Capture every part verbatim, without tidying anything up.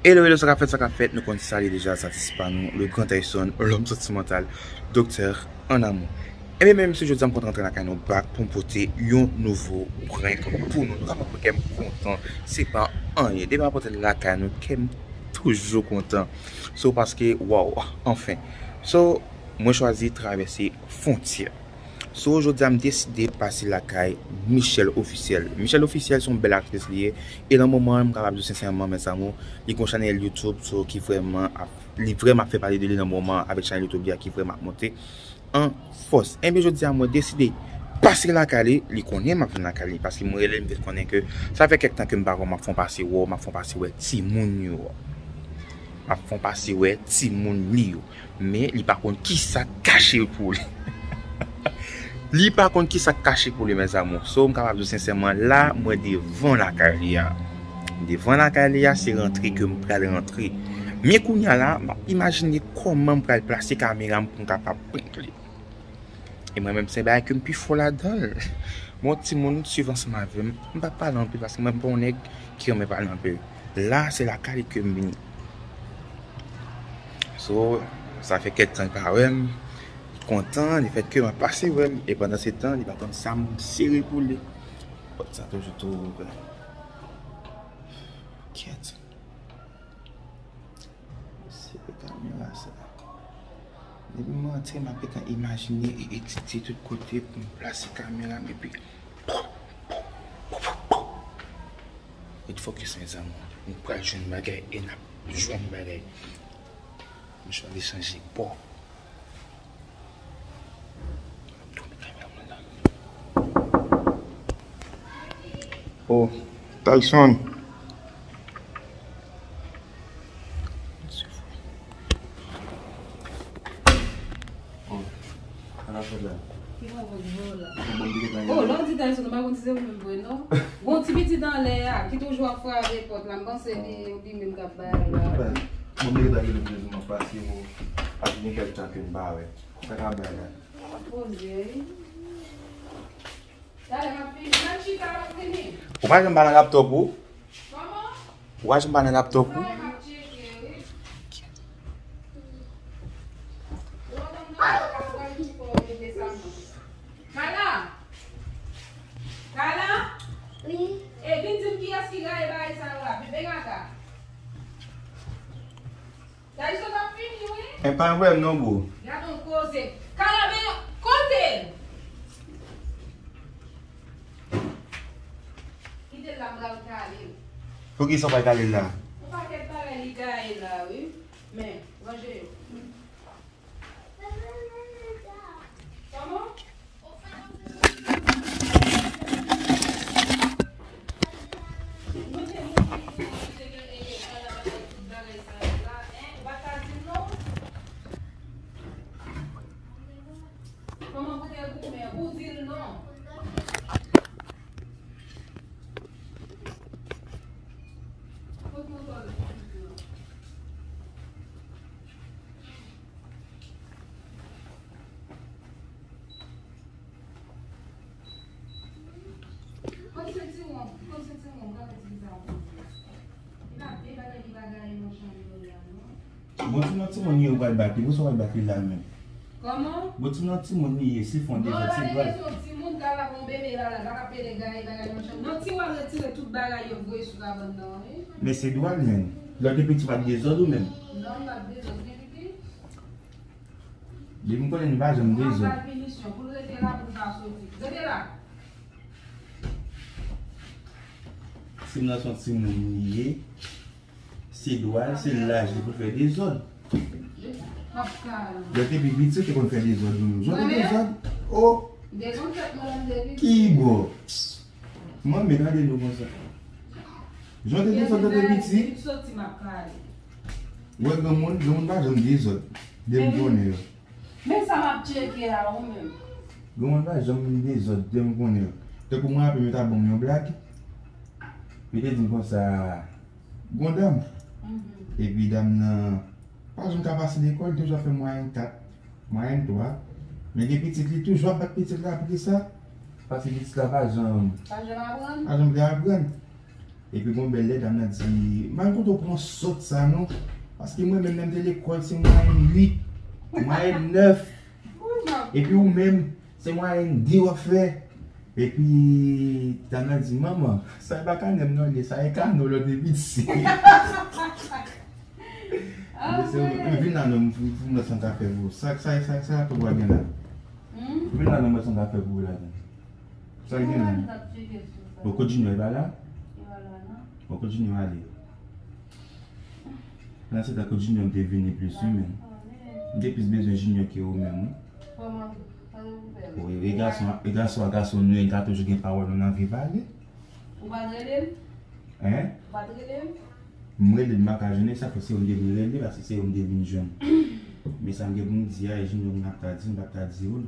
Hello, hello, sa k ap fèt, sa k ap fèt? Nou konn sa li deja, sa se pa nou, le grand Tyson, l'homme sentimental, docteur en amour. Ebyen, menm si jodi a m kontan rantre lakay nou back pou m pote yon nouvo prank pou nou. Nou kapab wè kè m kontan, se pa anyen. Depi m ap rantre lakay nou, kè m toujou kontan. So, paske, waw, anfen. So, mwen chwazi travèse fwontyè. So, jodi a m deside pase lakay Michelle Officiel. Michelle Officiel se yon bèl aktris li ye. E nan moman an, m kapab di w sensèman, mes amours, li gon chanèl YouTube, so, ki vrèman ap, li vrèman ap fè pale de li nan moman an avèk chanèl YouTube li a ki vrèman ap monte an fòs. Enben, jodi a, mwen deside pase lakay li, li konnen m ap vin lakay li, paske mwen rele l, m fè l konnen ke sa fè kèk tan ke m pa wè w, m ap fè w pase wè w, m ap fè w pase wè timoun yo. M ap fè w pase wè timoun li yo. Men li pa konn kisa k kache pou li. Li pa konn kisa k kache pou li, mes amours. So, m kapab di w sensèman, la, mwen devan lakay li a. Devan lakay li a, se rantre ke m pral rantre. Men kounye a la, m ap imajine kòman m pral plase kamera m pou m kapab prank li. E mwen menm, se bagay ke m pi fò ladan l. Bon, timoun, swiv ansanm avè m. M p ap pale anpil paske mwen pa yon nèg ki renmen pale anpil. La, se lakay li ke m vini. So, sa fè kèk tan li pa wè m. Li kontan, lefètke m ap pase wè m. E pandan se tan, li pa konn sa m sere pou li. Pòt sa toujou tou ouvè. Kèt. Se kamera sa. Depi m rantre, m ap gentan imajine e edite tout kote pou m plase kamera m epi ret fokis, mes amours. Nou pral jwenn bagay e n ap jwenn bagay. M chwazi chanje bò. Oh, Tyson. Oh, sa n ap fè la? Ki travay ou la? Bon, m te gen tan. Oh, lè w di Tyson, ou pa konn si se ou menm vre, non? Gon ti pitit anlè a, ki toujou ap frape pòt la, m panse li, li menm k ap bay la. Bon, m te gen tan rele m te di m ap pase, bon, ap gen kèk tan ke m pa wè. Sa k ap bay la? Poze, wi. Talè m ap vini. M ap chita, m ap vini. Ou pa janm pa nan laptop ou? Kòman? Ou pa janm pa nan laptop ou? Non, m ap tcheke, wi. Ou antann nan, ou pa pral tou fò, wi, de sa, non. Kala! Kala! Wi. E, vin di m kiyès ki rayi bagay sa yo la, bebe gaga. Tyson ap fini, wi. E pa vre non, bro. Gad on koze. Kala, men kote l? Kite l la, m pral kale l. Poukisa w pral kale l la? On pakèt bagay li gaye la, wi. Men, ranje yo. Kòman? Kòman pou te goumen? Ou di l non. Kot moto l? Kot sentiwon? Kot sentiwon? Gade ti sa w poze. Li pa de bagay li pa gaye nan chanm yo la, non. Bon, si nan timoun li ye, ou pral bat li. Poukisa w pral bat li la menm? Kòman? Bon, si nan timoun li ye, si fon dezòd, se dwa l. Non, la gen kesyon timoun, ka la gon bebe la, la, la ka pede gaye bagay nan chanm. Non, ti w al retire tout bagay yo voye sou kabann nan, wi. Men se dwa l menm. Lè w te piti, w pa t dezòd ou menm? Non, m pa t dezòd. Gen pitit? Depi m konnen li pa janm dezòd. Ou ap bay pinisyon pou l rete la, pou l pa soti. Rete la. Si m nan se yon timoun li ye, se dwa l, se laj li pou l fè dezòd. M ap kale. Lè l te pi piti, te konn fè dezòd, wi. Jan w te dezòd, o! M te konn fèt mwen lè m te piti. Ki bò? Mwen, men gade nou konsa. Jan w te dezòd lè w te piti. Soti, m ap kale. Wè granmoun, granmoun pa janm dezòd. De m konnen yo. Men sa m ap tcheke a, ou menm. Granmoun pa janm dezòd, de m konnen yo. Tankou mwen raple m, yo ta ban m yon blag. Yo te di m konsa, gon dam. Mhm. Epi dam nan pa janm ka pase lekòl, li toujou ap fè mwayèn kat, mwayèn twa. Men gen pitit, li toujou ap bat pitit la poukisa? Paske pitit la pa janm, pa janm aprann. Pa janm vle aprann. Epi gon bèl lè dam nan di, "M pa konn kote w pran sòt sa non. Paske mwen menm lè m te lekòl se mwayèn uit, mwayèn nèf. Epi ou menm, se mwayèn de w ap fè." Epi dam nan di, "Manman, sa e pa kanè m non, li, sa e kano lòt epi di." Mesye, vin la non, m pou m lòt san ka fè pou ou. Sa, sa, sa, sa tout w ap gen la. Vin la non, m lòt san ka fè pou ou la. Sa gen la. Bon, Kot Junior e pa la? Bon, Kot Junior ale. Nan se tan Kot Junior m te vini plis wi, men. M te plis bezwen Junior ke ou menm, wi. Wi, e gason, e gason a gason nou ye, n ka toujou gen pawòl nou nan vi pale. Ou pa t rele l? Hein? Ou pa t rele l? M rele l, m pa ka jwenn li, sa fè se ou m te vin rele, paske se ou m te vin jwenn. Men sa m gen pou m di a, e Junior m ap ta di, m p ap ta di ou l.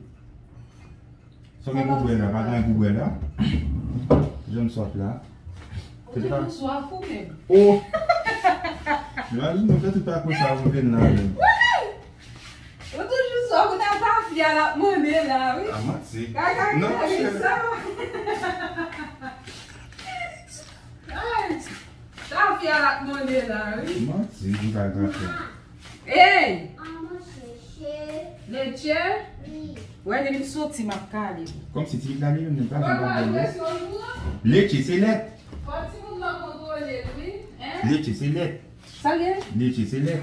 Sa w gen pou bwè la? Pa gen pou bwè la? Jan m sòt la. Ou toujou swaf ou menm? Oh! Imajine w fè tout pakou sa pou vin la menm. Ou toujou swaf, ou nan tafya l ap mande la, wi. A manti. Kaka ki sa. Ay, tafya l ap mande la, wi. Manti, m pa gen afè. Hey! Leche? Wi. Wè, depi m soti, m ap kale. Kòmsi ti pitit la li menm, li pa janm pa bwè lèt. Leche, se lèt. Fò timoun nan kontwole l, wi. Hein? Leche, se lèt. Sa gen? Leche, se lèt.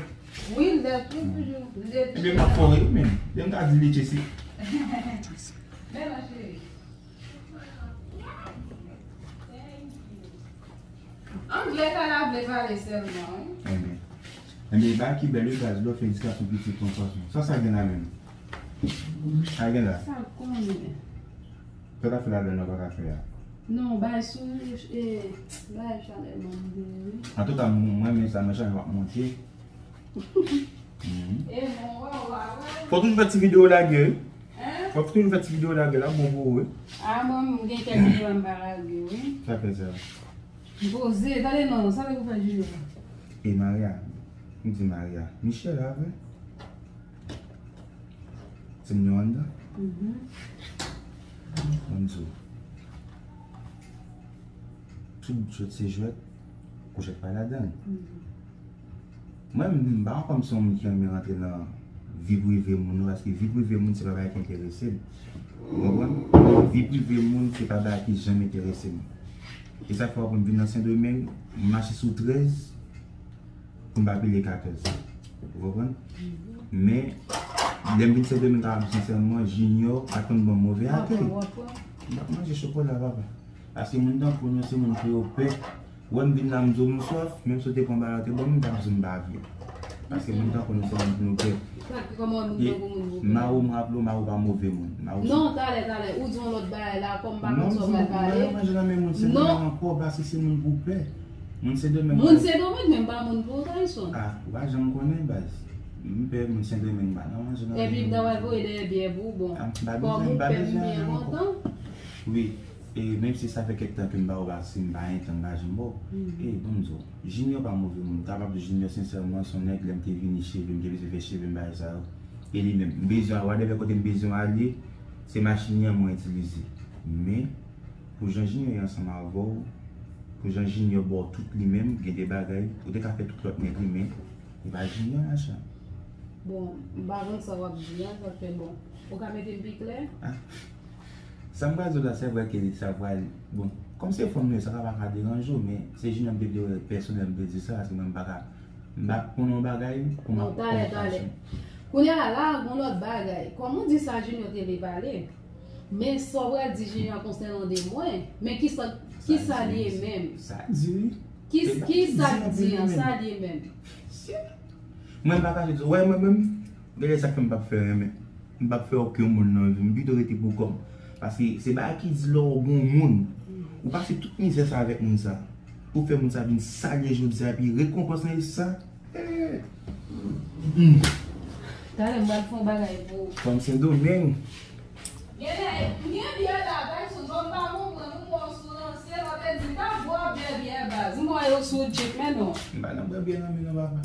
Wi, lèt, wi, toujou. Leche. Ebyen, m ap fò wi, men. Lè m ta di leche, se. Men non, cheri. Anglè ka la vle pale sèlman, wi. Enben. Enben, bagay ki bèl wi, baz, lè w fè edikasyon pitit ou fason. Sa, sa gen la menm? Sa gen la? Sa konnen. Sa ta fè ladan nan pa ka fè a? Non, bay sou, e, bay chanèl mande, wi. Antouka, mwen, mwen, men sa, mwen chanèl w ap monte. Mhm. E bon, wè, wè, wè. Fò toujou fè ti videyo lage, wi. Hein? Fò toujou fè ti videyo lage, la bon pou ou, wi. A, mwen, m gen kèk videyo m pa lage, wi. Sa fè sa. M poze, tande non, sa te pou fè Junior. E Maria, m di Maria, Michel la vre? Ti moun yo anndan? Mhm. Ban m di w. Tout jwèt se jwèt, koujèt pa ladan l. Mhm. Mwen, m pa ankò m se yon moun ki renmen rantre nan vi prive moun nan, paske vi prive moun se pa bagay ki enterese m. Ou konprann? Vi prive moun se pa bagay ki janm enterese m. E sa fè w ap wè m vin nan Sendomeng, m mache sou trèz, pou m pa pile katòz. Ou konprann? Men, lè m vin Sendomeng, m ka di w sensèman, Junior pa konn ban m move akèy. M ap manje chokola, papa. Paske moun tankou nou, se moun pou yo pè. Wè m vin la, m di w m swaf, menm si w te pran bagay ou te ban m, m t ap di w m pa vle. Paske moun tankou nou, se moun pou nou pè. Sa ki kòman moun tankou moun pou pè? Mawo, m raple w, Mawo pa move moun. Mawo se... Non, talè, talè, ou di yon lòt bagay la, kòm m pa konn sa w pral pale. Non, m di m pa manje nan men moun Sendomeng ankò, paske se moun pou pè. Moun Sendomeng. Moun Sendomeng, men m pa moun pou Tayson. Ah, ou pa janm konnen, baz. M pè moun Sendomeng, m pa nan manje nan men moun. Epi m ta pral voye dèyè byè pou ou, bon. Ah, m pa bezwen, m pa bezwen ankò. Wi. E menm si sa fè kèk tan ke m pa wè w, paske m pa gen tan, m pa janm wè w. E bon, m di w, Junior pa move moun. M kapab di Junior, sensèman, se yon nèg, lè m te vini, cheve, m te bezwen fè cheve m, bagay sa yo. E li menm, m bezwen, whatever kote m bezwen ale, se machin li an mwen itilize. Men, pou jan Junior ye ansanm avè w, pou jan Junior ba w tout li menm, gen de bagay, ou te ka fè tout lòt nèg li, men e pa Junior, machin. Bon, m pa konn sa w ap di a, sa fè bon. Ou ka mete m pi klè? Ah. Sa m pral di w la, se vre ke sa pral, bon, kòm se fanm nou ye, sa ka pa ka deranje w, men se Junior m te vle wè pèsonèl, m te di sa, paske mwen m pa ka, m pa konn yon bagay pou m ap... Non, talè, talè. Kounye a la, gon lòt bagay. Kòm ou di sa, Junior te vle pale. Men sa w pral di Junior konsènan de mwen, men kisa, kisa li ye menm? Sa di wi. Ki, kisa l di an, sa l ye menm? Mwen m pa kache di w, wè mwen menm, genlè sa k fè m p ap fè renmen. M p ap fè okenn moun nan vi m, m pito rete pou kò m. Paske se bagay ki di lè w gon moun. Ou pase tout mizè sa avèk moun sa. Ou fè moun sa vin salye jodi a, epi rekonpans lan e sa. Eh. Hmm. Talè m pral fè yon bagay pou ou. Fanm Sendomeng. Genlè, gen byè la, Tayson, bon, m pa konprann, ou wè w sou lanse, w ap di, m ta bwè byè, byè baz. M wè yo sou djip, men non. M pa nan bwè byè nan men non, papa.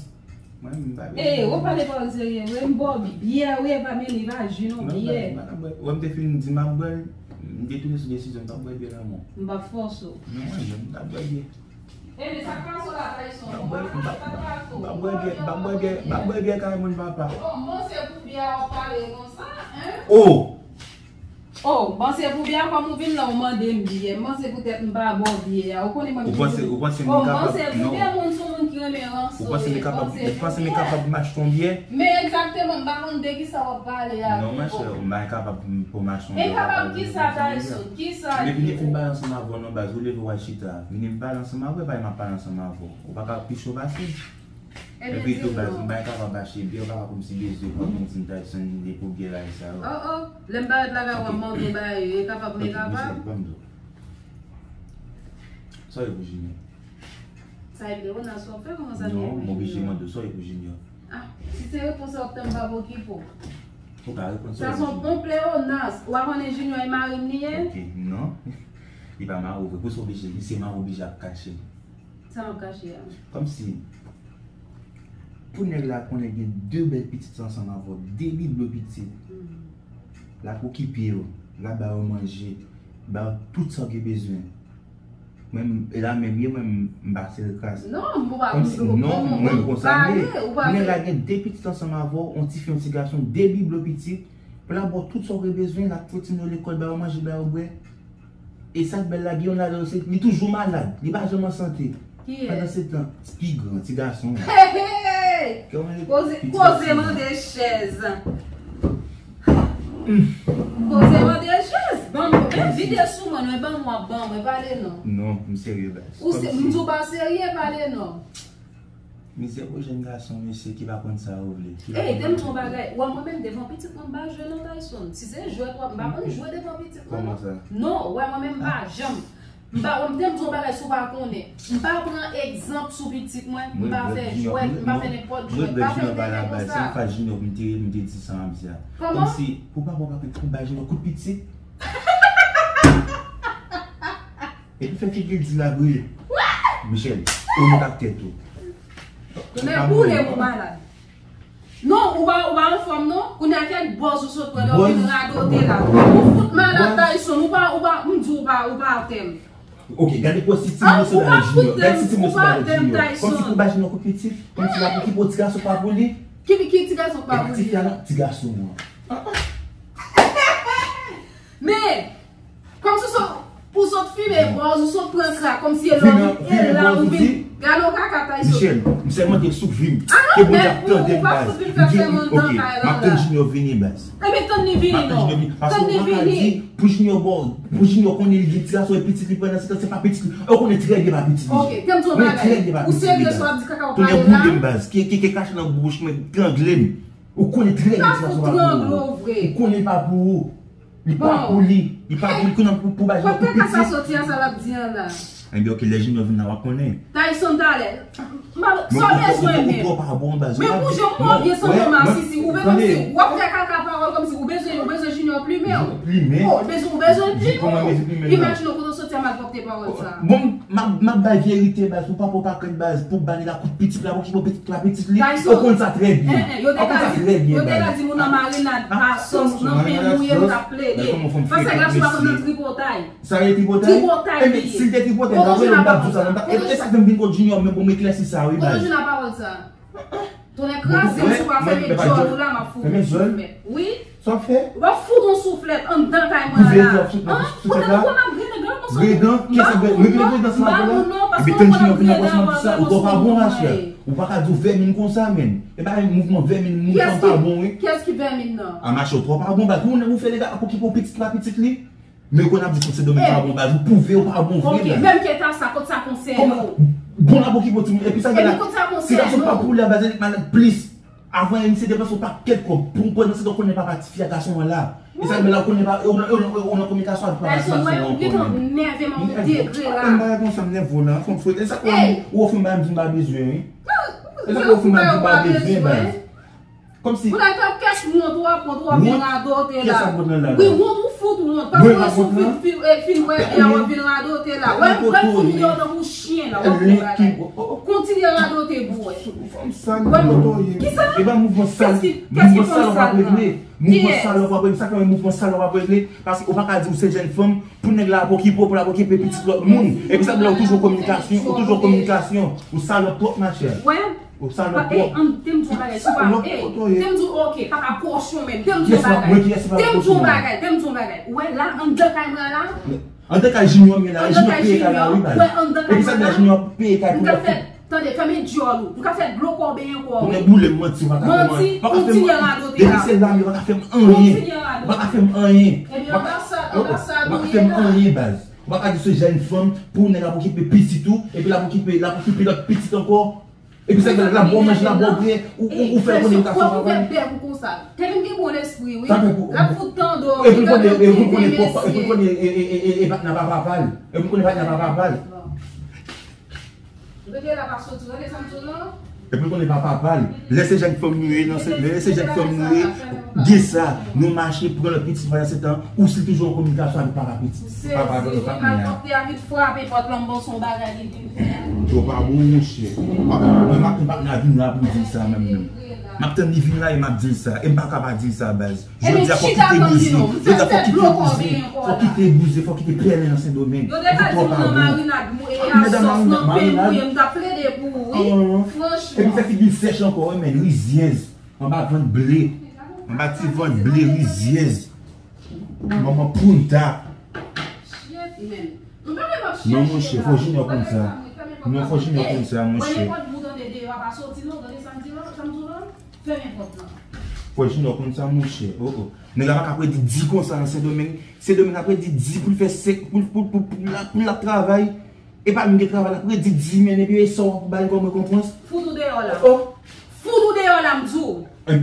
Mwen, m pa bezwen. Eh, ou pale pawòl serye vre, m ba w byè, wi, e pa men li, e pa ji non, byè. Non, m pa nan bwè. Wè m te fin di m ap bwè l, m te tounen sou desizyon, m p ap bwè byè nan men w. M p ap fòse w. Non, mwen menm, m p ap bwè byè. Ebe, sa k pase w la, Tayson? M ap bwè, m ap, m ap, m ap bwè byè, m ap bwè byè, m ap bwè byè kay moun, papa. Oh, m panse pou byè a w ap pale konsa, hein? Oh! Oh, m panse pou byè a, kòm ou vin la, ou mande m byè. M panse poutèt m pa ba w byè a. Ou konnen mwen. Ou panse, ou panse m kapab, non. Oh, m panse pou byè, moun se yon moun ki renmen ranse. Ou panse m kapab, ou panse m kapab m achte yon byè? Men egzakteman, m pa konn de kisa w ap pale a. Non, monchè, m pa kapab pou m achte yon byè. Enkapab kisa, Tayson? Kisa? Depi li fin pale ansanm avè w, non, baz, ou leve w al chita. Vini m pale ansanm avè w, pa m ap pale ansanm avè w. Ou pa ka pi cho pase m. Epi tou baz, m pa kapab achte byè, ou pa ka kòmsi bezwen pran yon ti Tayson li pou byè bagay sa yo. Oh, oh, lè m parèt lakay ou, w ap mande bagay yo, e kapab, men kapab. Ban m di w. Sa w ye pou Junior? Sa e vle, Ronas, w ap fè kòman sa? Non, m oblije mande w, sa w ye pou Junior? Ah, si se repons sa w ap tann, m p ap okipe w. Ou pa reponn sa w ye pou Junior. Sa se yon bon pleonas. Ou pa konnen Junior e mari m li ye? Ok, non. Li pa mari w vre. Pou sa w oblije, li se mari w oblije ap kache. Sa m ap kache a? Kòmsi, pou nèg la konnen gen de bèl pitit ansanm avè w, de biblo pitit, l ap okipe yo, l ap ba yo manje, ba yo tout sa w gen bezwen. Mwen, e la menm ye, mwen, m pase l kras. Non, m pa. Kòmsi, non, mwen, konsa m ye. Pou nèg la gen de pitit ansanm avè w, yon tifi, yon ti gason, de biblo pitit, pou l ap ba w tout sa w gen bezwen, l ap fouti yo lekòl, ba yo manje, ba yo bwè. E sa k bèl la, gen youn ladan yo se, li toujou malad, li pa janm an sante. Kiyès? Pandansetan, ti pi gran, ti gason an. Hey, hey, hey! Koze, koze mande chèz. Koze mande chèz. Ban m, men vide sou mwen, non, e ban m w ap ban mwen, pale non. Non, m serye, baz. Ou se, m di w pa serye, pale non. Mizè pou jèn gason, mesye, ki pa konn sa yo vle. Ey, te m di yon bagay. Wè, mwen menm, devan pitit mwen, m pa jwe non, Tayson. Si se jwèt w ap, m pa konn jwe devan pitit mwen. Kòman sa? Non, wè, mwen menm, m pa janm. M pa, wè, m te m di yon bagay, si w pa konnen. M pa pran egzanp sou pitit mwen, m pa fè jwèt, m pa fè nenpòt jwèt, m pa fè bagay konsa. Mwen, Junior, m te, m te di sa, m di sa. Kòman? Kòmsi, pou papa w pa konn, pou bay Junior kout pitit. Epi fè figi l di la bri. Michel, ou met ak tèt ou. Tounen boule m ou malad. Non, ou pa, ou pa anfòm non. Kounye a kèk bòz ou sot pran la, ou vin radote la. Ou fout malad, Tayson, ou pa, ou pa, m di ou pa, ou pa atè m. Ok, gade pwostiti misye la, Junior. Gade pwostiti misye la, Junior. Kòmsi pou bay Junior kout pitit, kòmsi la pou ki pou ti gason pa pou li. Ki, ki ti gason pa pou li? Epi ti fi a la, ti gason an. Men, kòmsi w sot, ou sot fimen bòz, ou sot pran krak, kòmsi e la ou vin, e la ou vin. Gade yon kaka Tayson. Michel, m sèlman te sou vi m. Ke Bondye ap tande m, baz. M di, ok, m ap tann Junior vini, baz. Ebyen, tann li vini non. Tann li vini. Pou Junior bò, pou Junior konnen li gen ti gason e pitit li pran nan se tan, se pa pitit li. Ou konnen trè byen pa pitit li. Ok, tann m di yon bagay. Ou serye sa w ap di kaka w pale la? Tounen boule m, baz. Ki, ki, ki kache nan bouch mwen, trangle m. Ou konnen trè byen ti gason pa pou ou. Ou konnen li pa pou ou. Li pa pou li. Li pa pou li. Kounye a pou, pou bay Junior kout pitit. Kote kaka soti a, sa l ap di an la? Ebyen, ok, lè Junior vin la, w ap konnen. Tayson, talè. Sa w bezwen menm? Ou twò pa bon, baz. Men pou jan w byen santi w masisi, ou bezwen, w ap fè kaka pawòl kòmsi ou bezwen, ou bezwen Junior plimen w. Plimen? Oh, bezwen, ou bezwen plimen w. Imajine w kote w soti a, malpwòpte pawòl sa. Bon, m ap, m ap bay verite, baz, pou papa w pa krèt, baz, pou bay la kout pitit la, pou ki pou pitit la, pitit li. Ou konn sa trè byen. Ou konn sa trè byen, baz. Yo te ka di moun nan marinad, pa sòs, nan pen mouye, nou t ap plede. Paske gason pa konn nan tripotay. Sa ye tripotay? Tripotay li ye. Ebyen, si l te tripotay, m ta kwè l, m t ap di w sa, m t ap, e, e sa k fè m vin kot Junior, men pou m eklèsi sa, wi, baz. Kote Junior a pawòl sa? Tounen kraze m si w pa fèmen djòl ou la, m ap fout yon souflèt. Wi. Sa w ap fè? W ap fout yon souflèt anndan kay mwen an la. An? Kote nou konn ap gredan, gredan, m ap fout yon, m ap fout yon, m ap fout yon, paske m konn gredan, w ap fout yon mwen. Ou pa ka di w vèmin konsa, menn. E pa mouvman vèmin, mouvman pa bon, wi. Kiyès ki vèmin nan? A mache, w twò pa bon, baz. Ou, ou fè nèg la pou ki pou pitit la, pitit li. Men ou konn ap di Sendomeng pa bon, baz, ou pwouve ou pa bon vre, baz. Ok, menm ke ta sa, kot sa konsène w? Bon la pou ki pou timoun, epi sa gen la, ti gason pa pou li a, baz, li malad plis. Avan, misye depanse yon pakèt kòb pou pran nan sèt, ou konnen papa tifi a, gason an la. E sa gen la, ou konnen pa, ou nan kominikasyon avèk papa ti gason an, ou konnen. Tayson, ou gentan nève m a yon degre la. Mwen pa konn bagay konsa, m nève w la, fò m fwete. E sa k fè ou ofri m bagay m di m pa bezwen, wi. E sa k fè ou ofri m bagay m di m pa bezwen, baz. Kòmsi. Pou la, kèk wont w ap wont, w ap vin radote la. Wi, wont ou Fout ou wont, paske w sou fin, fin, eh, fin wè, e a w ap vin radote la. Wè, wè fout ou deyò tankou chyen la, w ap fè bagay. Kontinye radote pou wè. Wè, kisa? E pa mouvman sal, mouvman sal w ap regle. Mouvman sal w ap regle. Sa k fè mouvman sal w ap regle? Paske ou pa ka di ou se jèn fanm, pou nèg la ap okipe w, pou l ap okipe pitit lòt moun. Epi sa k fè ou toujou an kominikasyon, ou toujou an kominikasyon. Ou salòp twòp, machè. Ou salòp twòp. An, te m di w bagay, si w pa, e, te m di w, oke, papa kochon menm, te m di w bagay, te m di w bagay, te m di w bagay. Ou wè la, anndan kay mwen la? Anndan kay Junior m ye la, Junior peye kay la, wi, baz. Epi sa k fè Junior peye kay pou lòt fi. Tande, fèmen dyòl ou. M ka fè dlo kò w benyen kò w. Tounen boule m manti, ou pa ka fè m anyen. Manti, kontinye radote la. Depi se la, ou pa ka fè m anyen. Kontinye radote. Ou pa ka fè m anyen. Ebyen, anba sa, anba sa, ou pa ka fè m anyen, baz. Ou pa ka di se jèn fanm, pou nèg ap okipe pitit ou, epi l ap okipe, l ap okipe lòt pitit ankò. Epi sa, l ap ba w manje, l ap ba w bwè, ou, ou, ou fè l konnen ou ka fè travay. Fè bèk ou konsa. Tèlè m gen bon lespri, wi. L ap fout tande w, epi l konnen, epi l konnen, epi l konnen, e, e, e, e, e patnè pa papa l. Epi l konnen patnè pa papa l. Rete la, pa soti, tande sa m di w lan. Epi l konnen pa papa l. Lè se jèn fanm nou ye, nan se, lè se jèn fanm nou ye, gen sa, nou mache, pran lòt pitit pandan se tan, ou si toujou an kominikasyon avèk papa pitit, papa, papa, papa, papa. Malpwòpte a vin frape pòt lan, m bon, se yon bagay li vin fè. Ou pa bon, monchè. Mwen, m ap tann patnè a vin la pou m di l sa, menm, menm. M ap tann li vin la e m ap di l sa. E m pa ka pa di l sa, baz. Jodi a, fòk li te bouze. Jodi a, fòk li te bouze. Fòk li te bouze, fòk li te pèlen nan Sendomeng. Li twò pa bon. Medam marinad, marinad. Epi fè figi l sèch ankò, wi, men rizyèz. Anba vant ble. Anba ti vant ble, rizyèz. Manman punta. Non, monchè, fò Junior konn sa. Non, fò Junior konn sa, monchè. Fò Junior konn sa, monchè. Oh, oh. Nèg la pa ka predi di konsa nan Sendomeng. Sendomeng ap predi di pou l fè sèk, pou, pou, pou, pou l ap, pou l ap travay. E pa menm gen travay, l ap predi di, men epi e sa w ap ba l kòm rekonpans. Fout ou deyò la. Oh, oh. Fout ou deyò la, m di w. M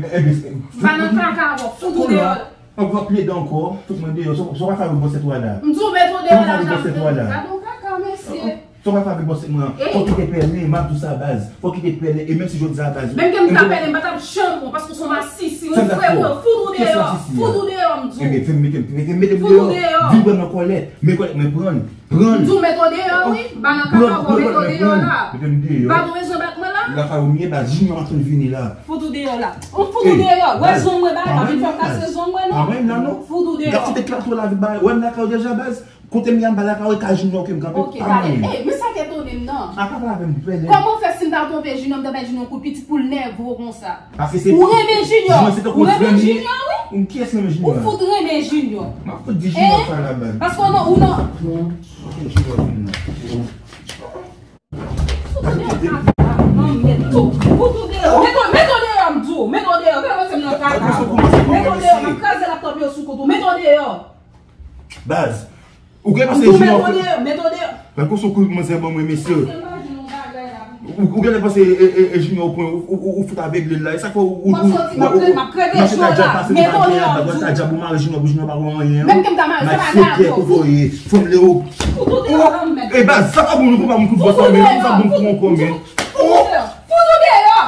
pa nan kaka avè w, fout ou deyò la. Ankò plede ankò, fout mwen deyò. Sa w pa fè avèk bòsèt ou a la? M di w met ou deyò la, m t ap fè. Gade yon kaka, mesye. Sa w pa fè avèk bòsèt mwen an? Fòk li te pèlen, m ap di w sa, baz. Fòk li te pèlen, e menm si jodi a, baz. Menm ke m ta pèlen, m pa t ap janm pran, paske w se yon masisi, ou frè mwen, fout ou deyò, fout ou deyò, m di w. Ebyen, fè m mete, fè m mete m deyò. Vin pran m nan kòlèt. Men kòlèt mwen pran. Pran. M di w met ou deyò, wi. M pa nan kaka avè w, met ou deyò la. Mete m deyò. Pa gon rezon bat mwen la. Lakay ou m ye, baz, Junior ap vini la. Fout ou deyò la. Ou fout ou deyò. Wè zong mwen, bagay pa vin fè w kase zong mwen, non. Pa mwen la, non. Fout ou deyò. Y ap fout eklate w la, vin ba, wè m lakay ou deja, baz. Kote m ye a, m pa lakay ou, e kay Junior ke m kanpe. Ok, pa mwen. Ey, men sa k etone m nan. A pa pale avè m, pèlen. Kòman w fè si m ta twonpe Junior, m ta bay Junior yon kout pitit pou l nève w konsa? Paske se... Ou renmen Junior. Junior se tankou frè m ye. Ou renmen Junior, wi. Kiyès renmen Junior? Ou fout renmen Junior. M ap fout di Junior sa la, baz. Paske w nan, ou nan... Ok, Junior vin nan. Fout ou deyò, kaka. Non, met ou. Fout ou deyò. Met ou, met ou deyò, m di w. Met ou deyò. Fè w wè se m nan kaka. Met ou deyò. M ap kraze laptop yo sou kont ou. Met ou deyò. Baz. Ou gen pase Junior. Met ou deyò, met ou deyò. Pran konsa kou manzè ban mwen, mesye. Ou, ou gen pase, e, e, e, Junior pran, ou, ou, ou, ou fout avègle l la. E sa k fè ou, ou, ou, ou, ou mache ta djab pase nan ta djab, ou mare Junior pou Junior pa wè anyen. Menm ke m ta mare, se pa gado. Fòm le ou. Fout ou deyò, mèt. E baz, sa pa bon, nou konpa moun kout bòs la, men sa bon pou yon kòm, men. Fout ou deyò. Fout ou deyò.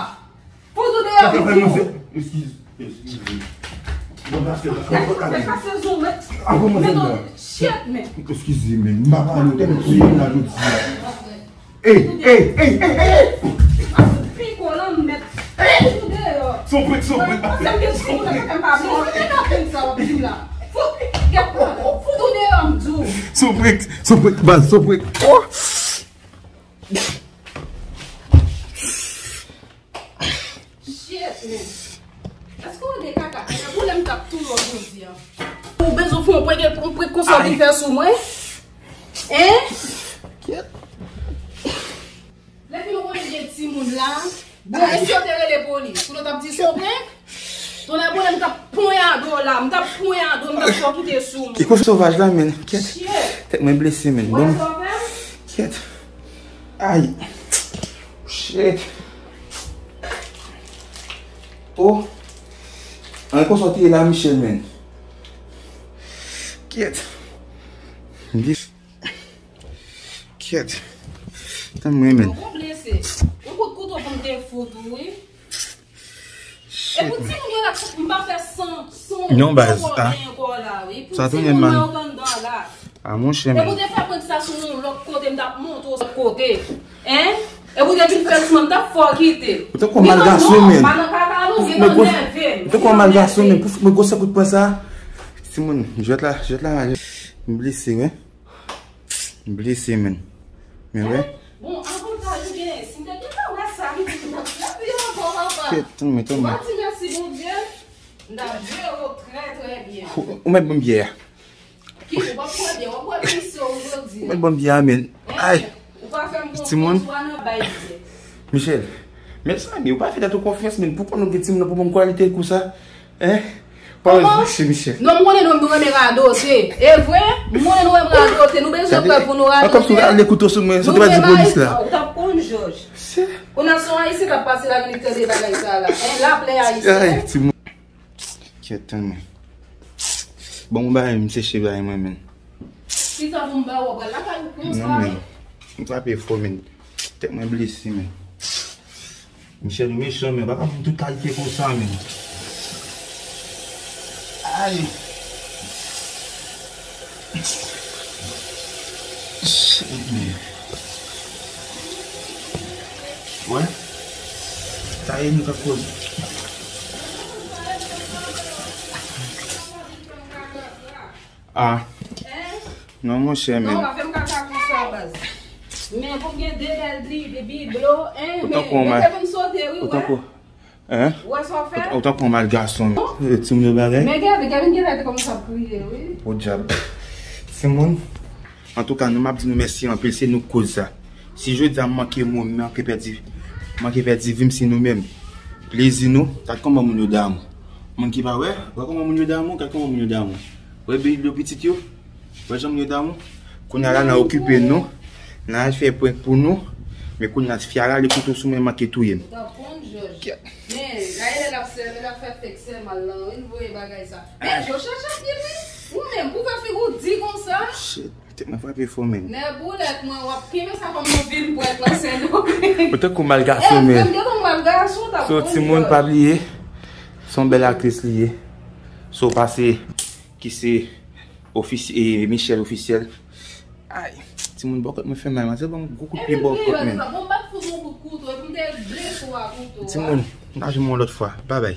Fout ou deyò, m di w. Eskize, eskize. Mwen pase la. Fè kase zong, men. Avan mwen fè la. Shit, men. Eskize, men. M pa pale, ou te met sou moun la jodi a. Ey, ey, ey, ey, ey. Piko lan, mèt. Fout ou deyò. Son prank, son prank. Panse m gen sou moun la, fè m pa byen. Ou te nan prank sa w ap di la. Fout, fout ou deyò, m di w. Son prank, son prank, baz, son prank. Oh! Shit, men. Èske w de kaka? Kaka boule m t ap touye w jodi a. Ou bezwen fè yon prank, yon prank konsa w vin fè sou mwen? Hein? Kyèt. Lè fini w konnen gen timoun la. Bon, e si yo te rele polis? Pou nou t ap di se yon prank? Tonnè boule m t ap ponyade w la, m t ap ponyade w, m t ap fè w kite sou mwen. Ki koze sovaj la, men? Kyèt. Shit. Tèt mwen blese, men. Bon. Kyèt. Ay. Shit. Oh. An konsa w te ye la, Michel, men. Kyèt. Kyèt. Tann mwen, men. Ou blese. Yon kout kouto pou m te fout ou, wi. E pou timoun yo la, m pa fè san, san Non, baz, ankò, ah. Ankò la, wi. Pou Sa tounen timoun yo anndan la. Ah, monchè, men. E pou te fè prank sa sou yon lòt kote, m t ap montre w lòt kote. Hein? E pou te vin fè sou mwen, m t ap fè w kite. Ou tankou yon mal gason, men. Pa nan kaka, non, gen nan nève m. Ou tankou yon mal gason, men. Pou mwen gwosè kout pwen sa. Timoun, jwèt la, jwèt la mal. M blese, wi. M blese, men. Men, wi. Bon, avantaj ou gen, si m te gentan wè sa, m di, m t ap fè pi ankò, papa. Kèt, tann mwen, tann mwen. Ou pa di mèsi, Bondye. M t ap jere w trè, trè byen. Ou, ou mèt ban m byè a. Ki, ou p ap pran byè, w ap pran misyon ou jodi a. Ou mèt ban m byè a, men. Ay. Ou pa fè m konfyans, ou pa nan bay byè. Michel, mezanmi, ou pa fè tèt ou konfyans, men. Poukò nou gen timoun nan pou ban m kwalite kou sa? Hein? Pa vre, Michel. Non, m konnen nou, nou renmen radote. E vre, m konnen nou renmen radote. Nou bezwen prèv pou nou radote. Ankò si w ale kouto sou mwen, sa w te pral di polis la. Ou t ap konn, Jòj. Kounye a se yon Ayisyen k ap pase la, vin tande bagay sa la. Hein, laplè ayisyen. Ay, timoun. Kèt, tann mwen. Bon, mwen bagay, m seche bagay mwen, men. Kisa pou m ba w, w ap pral lakay ou konsa? Non, men. M frape fò, men. Tèt mwen blese, men. Michel, ou mechan, men. Pa ka pou tout kalite konsa, men. Ay. Shit, men. Wè? Sa e nou k ap koze. Ah. Non, monchè, men. Non, pa fè m kaka konsa, baz. Men pou m gen de bèl bi-, biblo, hein, men mete pou m sote, wi, wè. Hein? Ou wè sa w fè? Ou tankou yon mal gason. Eh, timoun yo bagay. Men gade, Kevin genlè te kòmanse ap kriye, wi. Podyab. Timoun, antouka, nou, m ap di nou mèsi anpil, se nou k koz sa. Si jodi a m manke mouri, m manke pèdi, manke pèdi vi m, se nou menm. Plezi nou, gad kòman moun yo damou. Moun ki pa wè, wè kòman moun yo damou, gad kòman moun yo damou. Wè bèl yo pitit yo, wè jan moun yo damou. Kounye a la, n a okipe nou, n a al fè prank pou nou. Men kounye a, fi a rale kouto sou mwen, manke touye m. Tanpon, Jòj. Men, gade lè l ap sè, lè l ap fè fèk sè mal lan, wi, l voye bagay sa. Men, Jòj, chache ap di, wi. Ou menm, pou fè figi w di konsa. Shit, tèt mwen frape fò, men. Nè boulèt mwen, w ap kenbe sa kòm yon vil pwèt lan Sendomeng. Ou tankou mal gason, men. Ou tankou mal gason, t ap konn. So, timoun, pa bliye, se yon bèl aktris li ye. So, pase, ki se Ofis-, e, Michel Officiel. Ay, timoun, bòkòt mwen fè mal, manzè ban m gwo kout pye bòkòt, men. Bon, m pa t fout yon kout kouto, epi m te blese w a kouto a. Timoun, n a jwenn yon lòt fwa. Babay.